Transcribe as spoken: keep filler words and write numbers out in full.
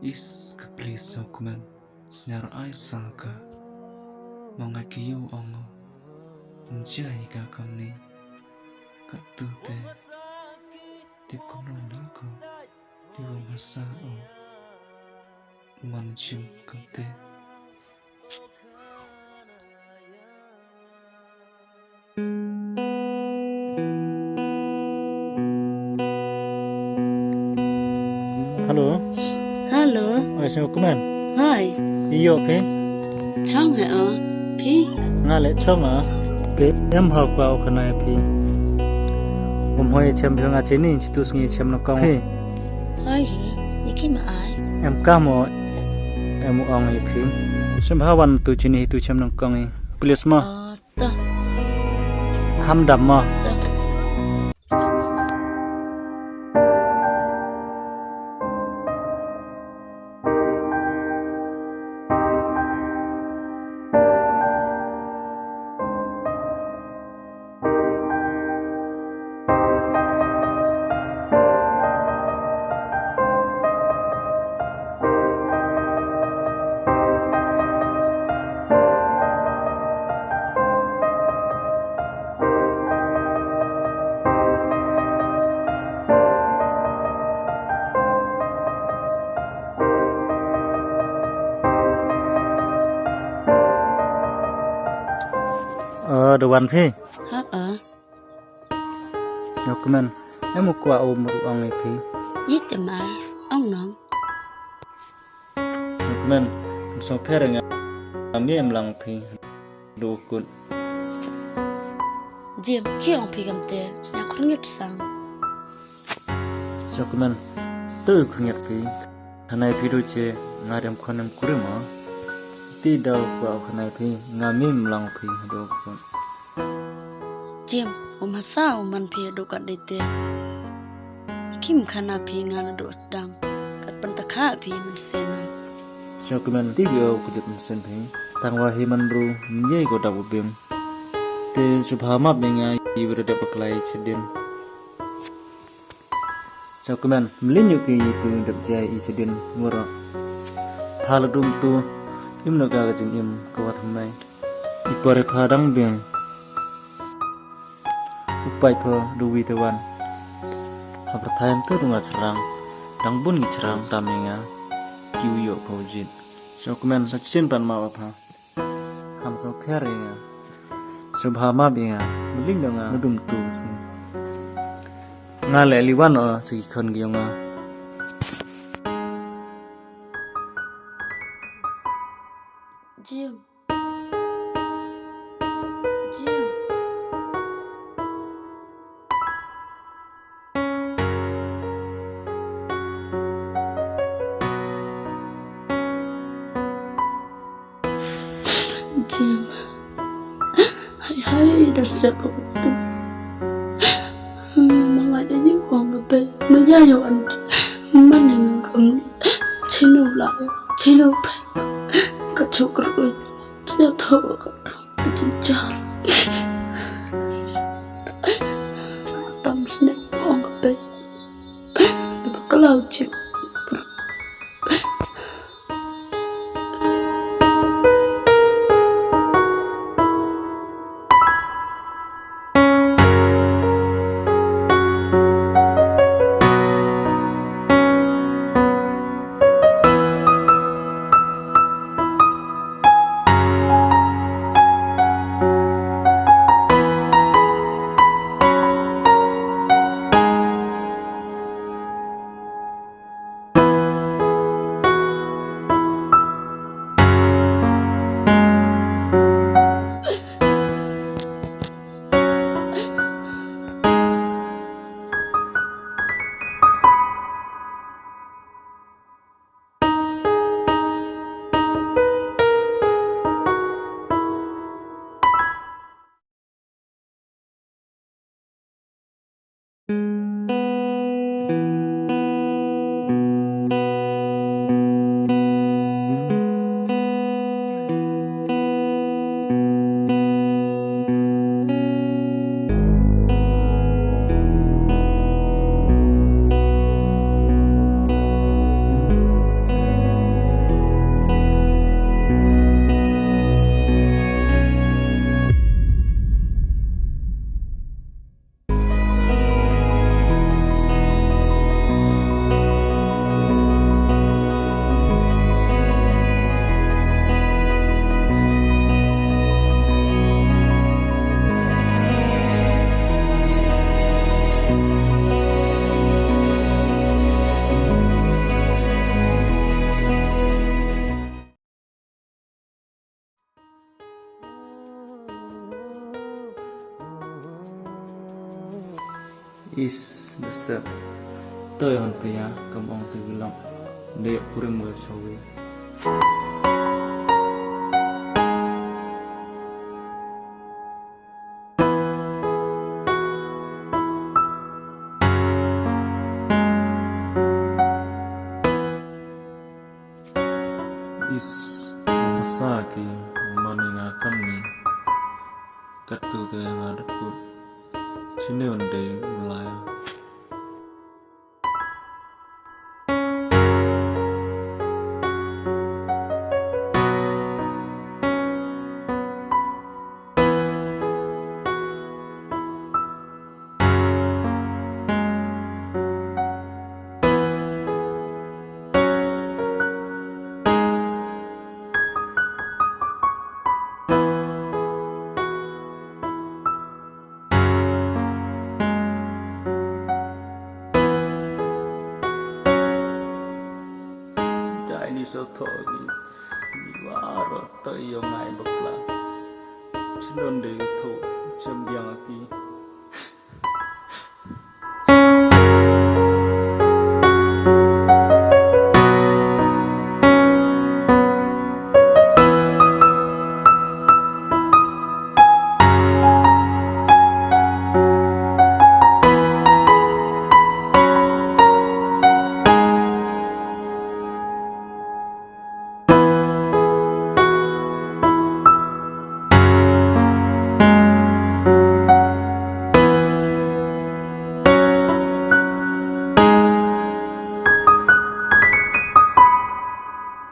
Is ka pli Sñiawkmen, sñiaw ai sa ka. Mong ai ki yow ong o. Nja hi ka kamni. Ka tu te. Tip kum nong da ko. Yow ong ha sa o. Man chim kam te. Hello. Hello. Oi, Sñiawkmen. Hi. I yoh phi? Chong he o. Phi? Nga le chong a. Te em ha kwah o khana ya phi. Um hoi chem phi nga chini chitu sngi chem na kong. Phi. Hoi hi. Yaki ma ai. Em kam o. Em u ong ya phi. Chem ha wan tu chini tu chem na kong i. Please ma. O. To. Ham dam ma. To. Ơ, da wan phi? Ha, ơ. Sñiawkmen, em u kwah o mut u ong i phi. Yit em ai, ong nong. Sñiawkmen, sñiaw pher nga, mi em lang phi. Du kut. Jim, ki ong phi kam te, sñiaw khur ngit sang. Sñiawkmen, tu khur ngit phi. Khanai phi du che, nga dem khon em kurim o. Ti daw kwah khanai phi, nga mi em lang phi, du kut. Jim, um ha sa u man phi du kat de te. Kim khana phi nga na du sdang. Kat pan ta kha phi man sen o. Sñiawkmen ti yow kudip man sen phi. Tang wa hi man ru, mye ko dap u bim. Te subha map ya nga i wira dep klai chedin. Sñiawkmen, mlin yu ki i tu dep jai i chedin wara. Pha la dum tu, im na ka ka jingim ka wat hmai. I pore pha dang biang. U pai pha du wi te wan. Ha pyrthai em tu du nga chrang. Dang bun ki chrang tam ya nga. Ki u yoh pha u jit. Sñiawkmen sa chin pan ma wa pha. Ham sñiaw pher ya nga. Subha map ya nga. Mlin yong nga. Mdum tu sngi. Nga le li wan o sa ki khon ki yong nga. Jim. Jim. Jim. Hai hai da sep ko tu. Ma nga ya yu ong ka pe. Ma ya yu an. Ma ne ngang kam ni. Chinu la. Chinu pe. Ka chukru. Sia tho ka tu. Ka chin cha. Tam sne ong ka pe. Ba ka lau chip. Is da sep. Toi hon pia kam ong te ki lok. Dei purim ga chawi. Is, masa ki, mani nga kamni. Katu te nga daput. Chine wan dei mulai. Dai ni so tho ni. Ni waro to yo ngai bakla. Chinon de tho. Chem biang aki.